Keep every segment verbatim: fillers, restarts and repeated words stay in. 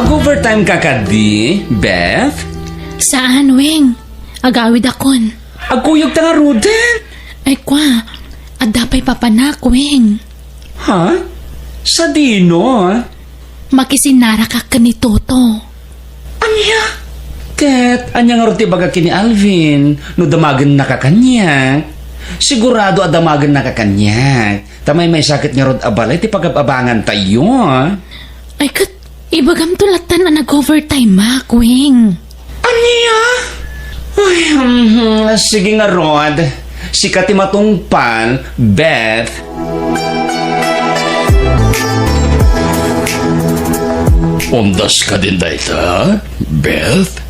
Overtime ka kadi, Beth? Saan, Weng? Agawidakon. Agkuyogta ngaruden? Ay, kwa, adda pay papanak, Weng. Ha? Sadino? Makisinnarakak ken ni Toto. Ania? Ket ania ngarud ti ibaga ken ni Alvin no damagennaka kaniak? Sigurado a damagennaka kaniak. Ta maymaysa ket ngarud a balay ti pagab-abangantayo. Ay, ket ibagamto lattan a nag-overtime-ak, Weng. Ania? Ay, mhm, sige ngarud. Sika ti matungpal, Beth. Undas kadin dayta, Beth?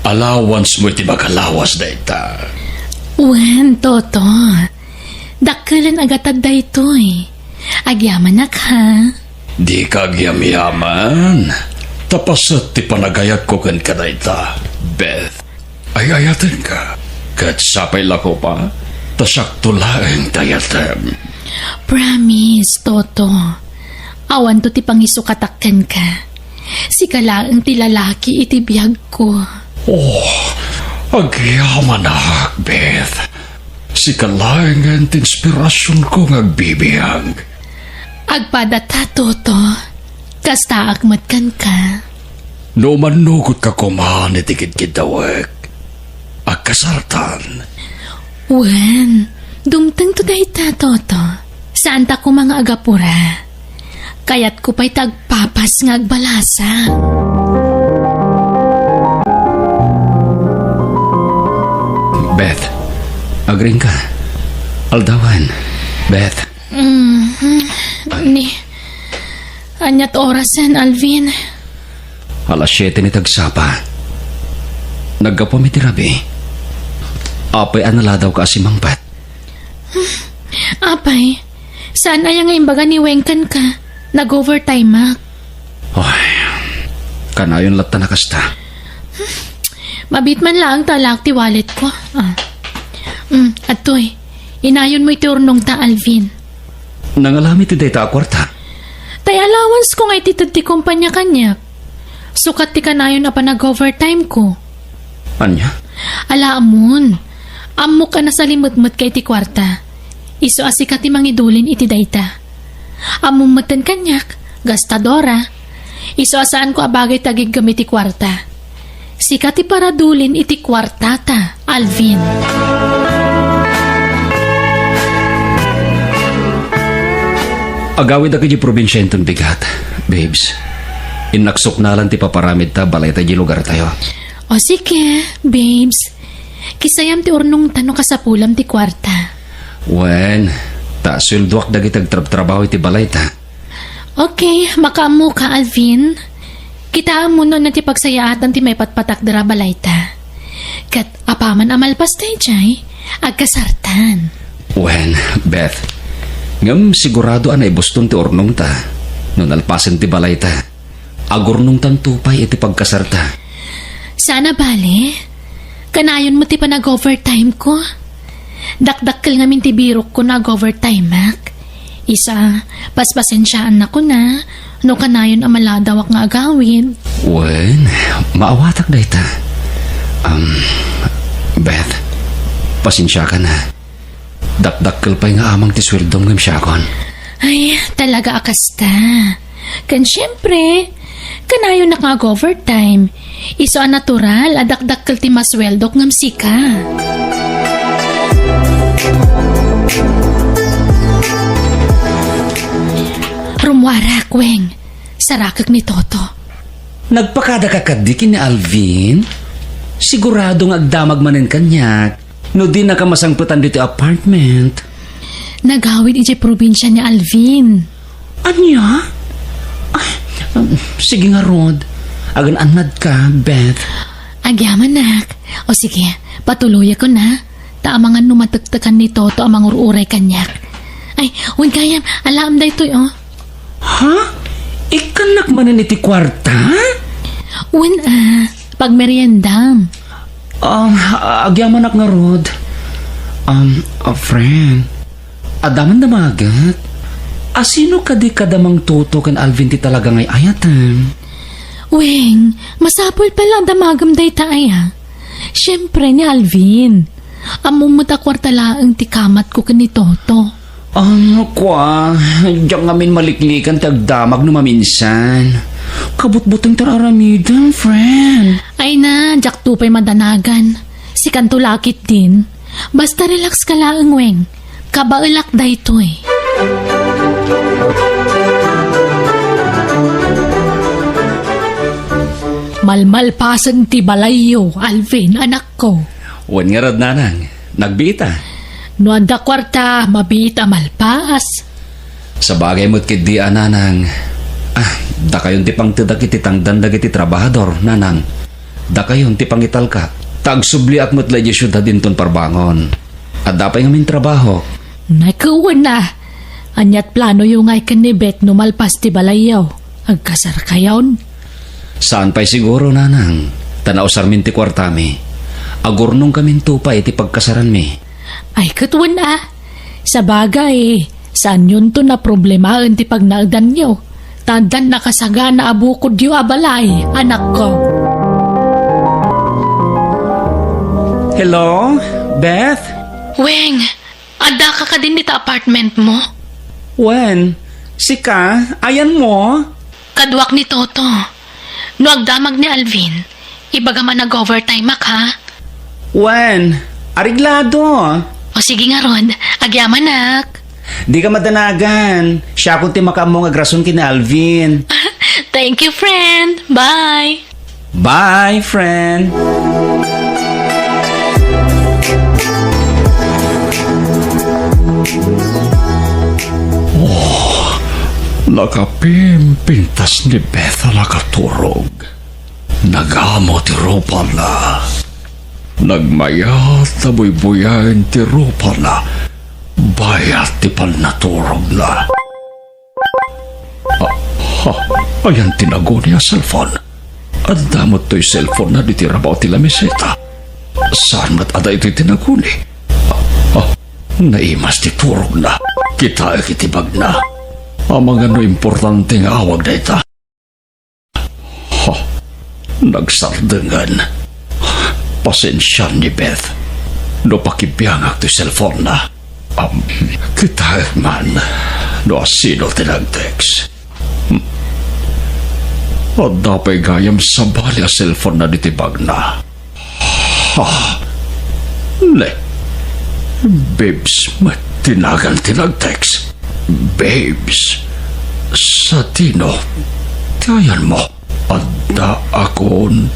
Allowance mo iti makalawas dayta. Wen, Toto. Dakkelen a gatad daytoy. Agyamanak, ha? Dika agyamyaman. Ta paset ti panagayatko kenka dayta, Beth. Ay-ayatenka. Ket sapay la koma, ta siakto laeng ti ayatem. Promise, Toto. Awanto ti pangisukatak kenka. Sika laeng ti lalaki iti biagko. Oh, agyamanak, Beth. Sika laengen ti inspirasionko nga agbibiag. Agpadata, Toto. Kastaak met kenka. No umannugotka koman iti kidkiddawek, agkasartan. Wen, dumtengto dayta, Toto. Saanta koma nga agapura. Kayatko pay ti agpapas nga agbalasa. Beth, agriingka. Aldawen, Beth. Mhm. Ni, aniat orasen, Alvin? Alas siete ni tagsapa. Naggapuam iti rabii. Apay a naladawka a simmangpet? Apay, saan aya nga imbaga ni Weng kenka? Nag-overtime-ak. Ay, kanayon latta a kasta. Mabiit man laeng ta alaak ti walletko. Ah. Mm, adtoy. Inayonmo iti urnongta, Alvin. Nangalami ti dayta a kuarta. Tay allowance ko nga iti ted ti kumpanya kaniak. Sukat ti kanayon a panag-overtime ko. Ania? Ala, ammon. Ammok a nasalimetmetka iti kuarta. Isu a sika ti mangidulin iti dayta. Ammom metten kaniak, gastadora. Isu a saanko a bagay ti agiggem iti kuarta. Sika ti paradulin iti kuartata, Alvin. Agawidak idiay probinsia inton bigat, babes. Innak suknalan ti paparamidta, balayta idiay lugartayo. O sige, babes. Kisayam ti urnongta no kasapulam ti kuarta. Wen, ta sueldoak dagiti agtrabtrabaho iti balayta. Okay, makaammoka, Alvin. Kitaem no ania ti pagsayaatan ti maipatpatak dira balayta. Ket apaman a malpas daydiay, agkasartan. Wen, Beth, ngem sigurado a naibuston ti urnongta no nalpasen ti balayta. Agurnongtanto pay iti pagkasarta. Saan a bale. Kanayon met ti panag-overtime ko. Dakdakkel ngamin ti birokko no ag-overtime-ak. Isu a, paspasensiaannakon a, no kanayon a maladawak nga agawid. Wen, maawatak dayta. Um, Beth, pasensiakan a. Dakdakkel pay nga amang ti sueldom ngem siakon. Ay, talaga a kasta. Ken siempre, kanayon a nga ag-overtime. Isu a natural a dakdakkel ti masueldok ngem sika. Rummuarak, Weng. Sarakek ni Toto. Nagpakadaka kadi ken ni Alvin? Sigurado nga agdamag manen kaniak no dinaka masangpetan ditoy apartment. Nagawid idiay probinsia ni Alvin. Ania? Ay, um, sige ngarud. Agan-annadka, Beth. Agyamanak. O sige, patuloyakon a. Ta amangan no matektekan ni Toto a mangur-uray kaniak. Ay, wen gayam, alaem daytoy, o. Ha? Ikkannak manen iti kuarta? Wen a, pagmeriendam. Um, agyamanak ngarud. Um, a friend, adda man damaget. Asino kadi kada Mang Toto ken Alvin ti talaga nga ay-ayatem? Weng, masapul pay la a damagem dayta aya. Siempre, ni Alvin. Ammom met a kuarta laeng ti kamatko ken ni Toto. Ano, kua? Diak ngamin maliklikan ti agdamag no maminsan. Kabutbuteng ti ar-aramidem, friend. Ay na, diakto pay madanagan. Sikanto la ketdin. Basta relax ka laeng, Weng. Kabaelak daytoy. Malmalpasen ti balayyo, Alvin, anakko. Wen ngarud, nanang. Nagbiita. No adda kuarta, mabiit a malpas. Sabagay met ketdi a, nanang. Ah, dakayon ti pangtedak iti tangdan dagiti trabahador, nanang. Dakayon ti pangitalka. Ta agsubliak met la idiay siudad inton parbangon. Adda pay ngamin trabaho. Nagkuwen a. Aniat planoyo ngay ken ni Beth no malpas ti balayyo? Agkasarkayon? Saan pay siguro, nanang. Ta nausarmin ti kuartami. Agurnongkaminto pay iti pagkasaranmi. Ay, ket wen a. Sabagay, saanyonto a problemaen ti pagnaedanyo. Ta addan nakasagana a bukodyo a balay, anakko. Hello, Beth? Weng, addaka kadin ita apartment mo? Wen, sika, ayanmo? Kaduak ni Toto. No agdamag ni Alvin, ibagam a nag-overtime-ak, ha? Wen, areglado. O sige ngarud, agyamanak. Dika madanagan. Siakon ti makaammo nga agrason ken ni Alvin. Thank you, friend. Bye. Bye, friend. Oh, nakapimpintas ni Beth a nakaturog. Nagamo ti rupana. Nagmayat a buybuyaen ti rupana. Bayat ti pannaturogna. Ah, ha, ayan ti naguni a cellphone. Adda met toy cellphone-na ditoy rabaw ti lameseta. Saan met a daytoy ti naguni? Ah, ah, naimas ti turogna. Kitaek iti bagna. Amangan no importante nga awag dayta. Ha, nagsardengen. Pasensian ni Beth no pakibiangak ti cellphone-na. Am, kitaek man no asino ti nag-text. Hmm. Adda pay gayam sabali a cellphone-na ditoy bagna. Ha? Ne? Babes met ti nagan ti nag-text. Babes, sadino ti ayanmo? Addaakon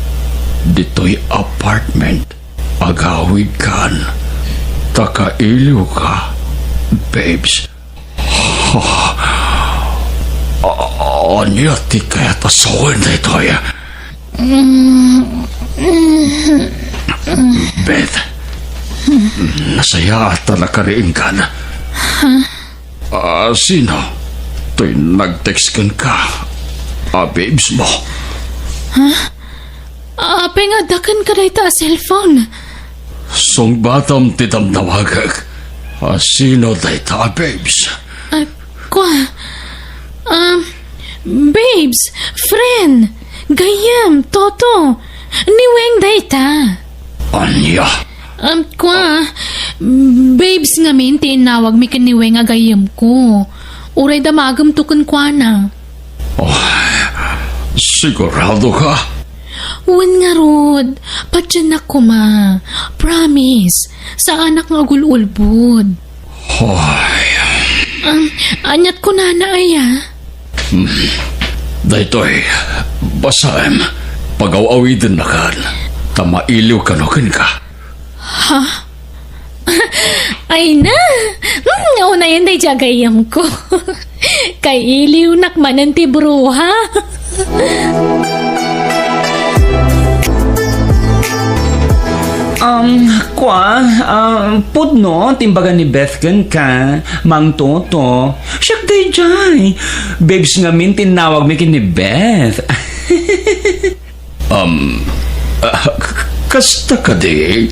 ditoy apartment. Agawidkan ta kailiwka, babes. A-, ania ti kayat a sawen daytoy? Beth, nasayaat ta nakariingkan. Ah, sino? Toy nag-text kenka a babes mo. Apay nga adda kenka dayta a cellphone? Sungbatam ti damdamagek. A sino dayta a babes? Ah, kua? Um, babes, friend, gayyem, Toto, ni Weng dayta. Ania? Um, kua, babes ngamin ti innawagmi ken ni Weng a gayyemko. Uray damagemto kenkuana. Oh, sigurado ka? Wen ngarud, patiennak koma. Promise, saanak nga agul-ulbod. Hoy. Um, aniat kunana aya? Hmm. Daytoy, basaem, pagaw-awidennakan, ta mailiw kano kenka. Ha? Ay na! Hmm, unayen daydiay a gayyemko. Kailiwnak manen ti bruha. Um, kua, ah, pudno ti imbaga ni Beth kenka, Mang Toto. Siak daydiay. Babes ngamin ti innawagmi ken ni Beth. Um, ah, k-, kasta kadi?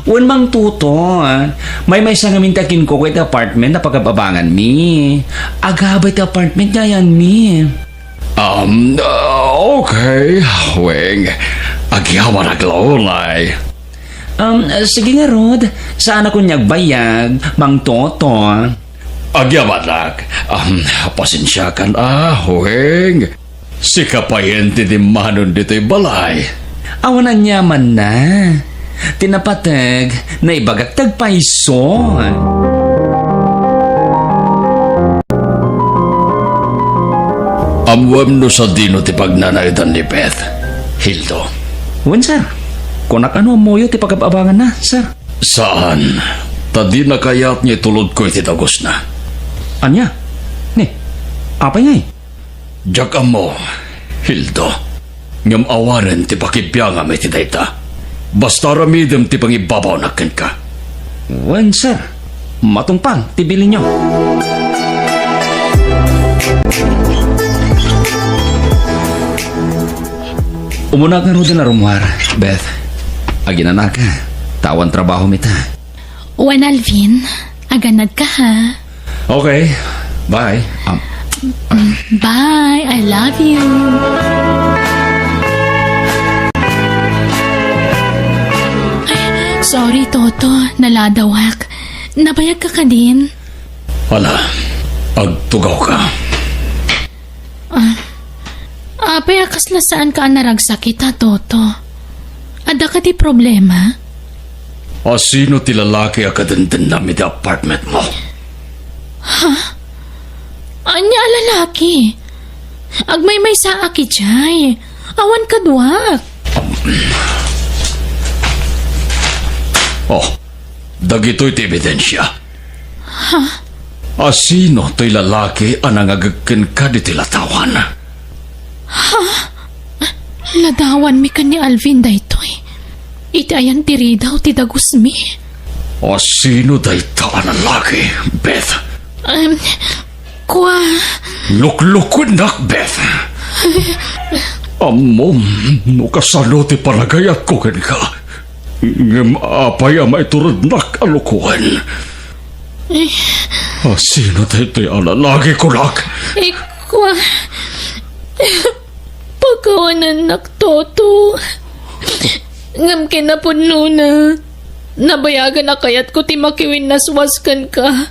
Wen, Mang Toto, ah. Maymaysa ngamin ti akinkuko iti apartment a pagababanganmi. Agabay ti apartment nga ayanmi. Um, uh, okay, Weng. Agyawanak la unay. Um, sige ngarud, saanak unay agbayag, Mang Toto. Agyawanak. Um, pasensiakan a, Weng. Sika payen ti dimmanon ditoy balay. Awan aniamanna. Ti napateg, naibagak ti agpayso. Ammoem no sadino ti pagnanaedan ni Beth, Hildo? Wen, sir. Kunak a no ammoyo ti pagab-abanganna, sir. Saan. Ta dina kayat nga itulodko iti dagusna. Ania? Ni, apay ngay? Diak ammo, Hildo. Ngem awanen ti pakibiangam iti dayta. Basta aramidem ti pangibabawnak kenka. Wen, sir. Matungpal ti bilinyo. Umunak ngaruden a rummuar, Beth. Aginanaka, ta awan trabahom ita. Wen, Alvin, aganadka, ha? Okay, bye. Um, Bye, I love you. Ay, sorry, Toto, naladawak. Nabayagka kadin? Ala, agtugawka. Ah, apay a kasla saanka a naragsakit, ha, Toto? Adda kadi problema? A sino ti lalaki a kadendennam iti apartmentmo? Ha? Ania a lalaki? Agmaymaysaak idiay. Awan kaduak. Oh, dagitoy ti ebidensia. Ha? A sino toy lalaki a nangagek kenka ditoy latawan? Ha? Ladawanmi ken ni Alvin daytoy. Iti ayan ti ridaw ti dagusmi. A sino dayta a lalaki, Beth? Em, kua. Luklukuennak, Beth. Ammom no kasano ti panagayatko kenka. Ngem apay a maiturednak a lukuen? Eh. A sino daytoy a lalaki, kunak? Eh, kua. Pakawanennak, Toto. Ngem kinapudnona, nabayagan a kayatko ti makiwinnaswas kenka.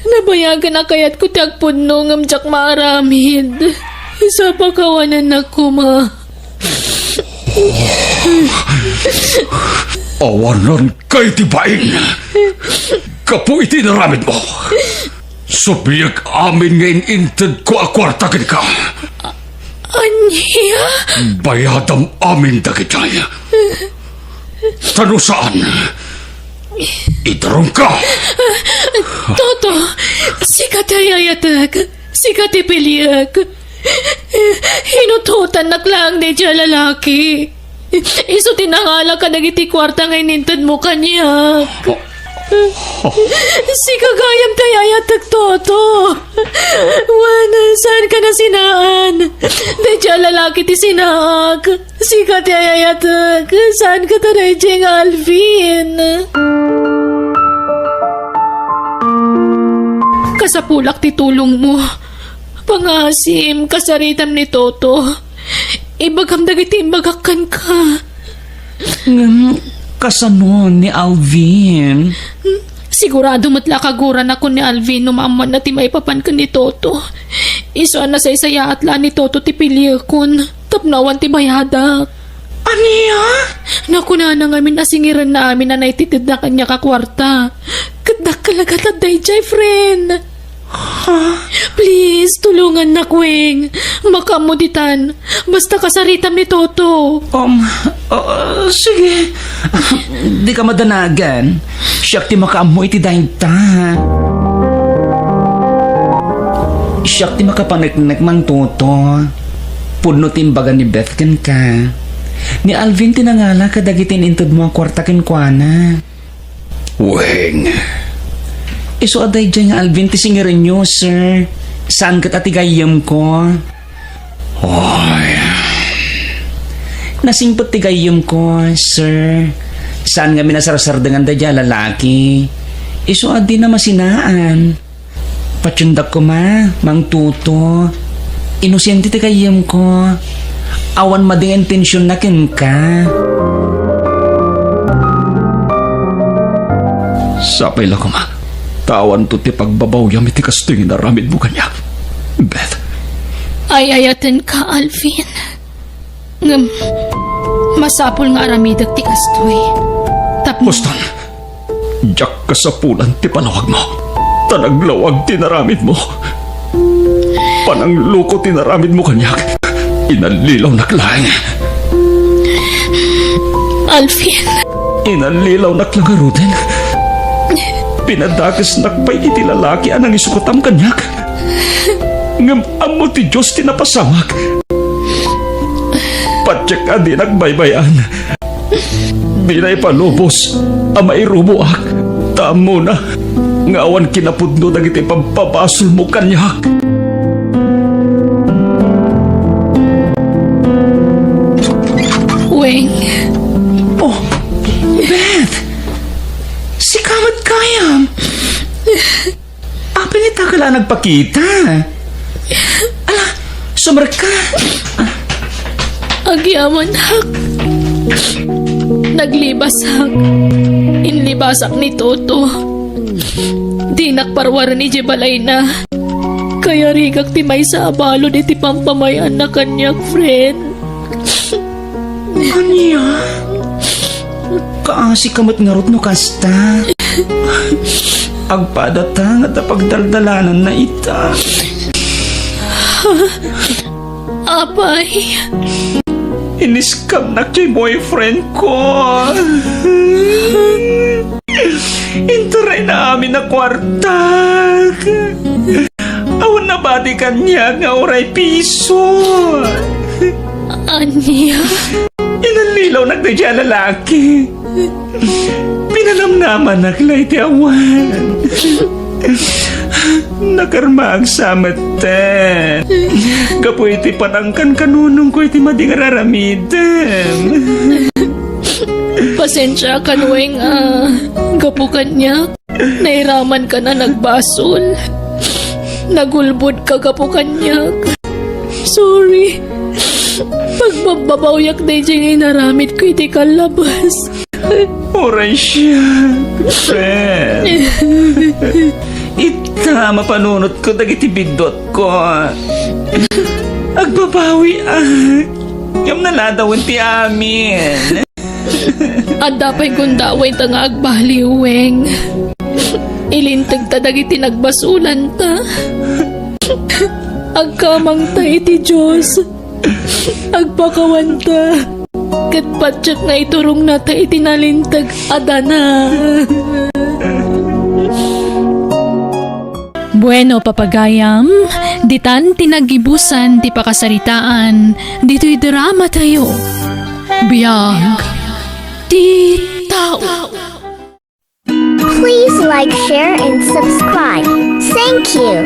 Nabayagan a kayatko ti agpudno ngem diak maaramid. Isu a pakawanennak koma. Awanan kay ti bain. Gapu iti inaramidmo, subliek amin nga in-intedko a kuarta kenka. Ania? Bayadam amin dagitoy. Ta no saan, idarumka. Toto, sika ti ayatek, sika ti piliek. Inutotannak laeng daydiay a lalaki. Isu ti nangala kadagiti kuarta nga inintedmo kaniak. Sika gayam ti ayatek, Toto. Wen, saanka nasinaan. Daydiay a lalaki ti sinaak. Sika ti ayatek. Saanka ta daydiay nga Alvin. Kasapulak ti tulongmo. Pangaasim, kasaritam ni Toto. Ibagam dagiti imbagak kenka. Ngem kasano ni Alvin? Sigurado met la a kaguranakon ni Alvin no maammoanna ti maipapan ken ni Toto. Isu a nasaysayaat la ni Toto ti piliekon tapno awan ti bayadak. Ania? Nakunana ngamin a singirenna amin a naitedna kaniak a kuarta. Ket dakkel la ket daydiay, friend. Ha? Please, tulongannak, Weng. Makaammo ditan. Basta kasaritam ni Toto. Um, uh, sige. Dika madanagan. Siak ti makaammo iti dayta. Siak ti makapaneknek, Mang Toto. Pudno ti imbaga ni Beth kenka. Ni Alvin ti nangala kadagiti in-intedmo a kuarta kenkuana. Weng. Isu a daydiay nga Alvin ti singirenyo, sir. Saan ket a ti gayyemko? Oy. Nasingpet ti gayyemko, sir. Saan ngamin a sarsardengan daydiay a lalaki. Isu a dina masinaan. Patiendak koma, Mang Toto. Inosente ti gayyemko. Awan madi nga intensionna kenka. Sapay la koma, ta awanto ti pagbabawyam iti kastoy nga inaramidmo kaniak, Beth. Ay-ayatenka, Alvin. Ngem, masapul nga aramidek ti kastoy. Tapno Boston, diak kasapulan ti panawagmo, ta naglawag ti inaramidmo. Panangloko ti inaramidmo kaniak. Inallilawnak laeng. Alvin. Inallilawnak la ngaruden. Pinadakesnak pay iti lalaki a nangisukatam kaniak. Ngem ammo ti Dios ti napasamak. Patiek a dinak baybay-an. Dina ipalubos a mairuboak, ta ammona nga awan kinapudno dagiti pagpabasolmo kaniak. Weng. Oh, Beth! Sika met gayam! Apay nga ita ka la nagpakita? Ala, sumrekka. Agyamanak. Naglibasak. Inlibasak ni Toto. Dinak parwaren idiay balayna. Kayarigak ti maysa a balud iti pampamay-anna kaniak, friend. Ania? Kaasika met ngarud no kasta? Agpadata nga ta pagdaldalananna ita. Apay. Iniskamnak ti boyfriend ko. Intarayna amin a kuartak. Awan nabati kaniak nga uray piso. Ania? Inallilawnak daydiay a lalaki. Pinanamnamanak la iti awan. Nakarmaag sa metten. Gapu iti panangkankanunongko iti madi nga raramidem. Pasensiakan, Weng, a gapu kaniak. Nairamankan a nagbasol. Nagulbodka gapu kaniak. Sorry. Pagbabbabawiak daydiay nga inaramidko iti kallabas. Uray siak, friend. Ita, mapanunotko dagiti biddutko. Agbabawiak. Ngem naladawen ti amin. Adda pay gundawayta nga agbaliw, Weng. Ilintegta dagiti nagbasolanta. Agkamangta iti Dios. Agpakawanta. Ket patiek nga iturongnata iti nalinteg a dana. Bueno, papagayam, ditan ti naggibusan ti pakasaritaan ditoy dramatayo. Biag ti tao. Please like, share, and subscribe. Thank you.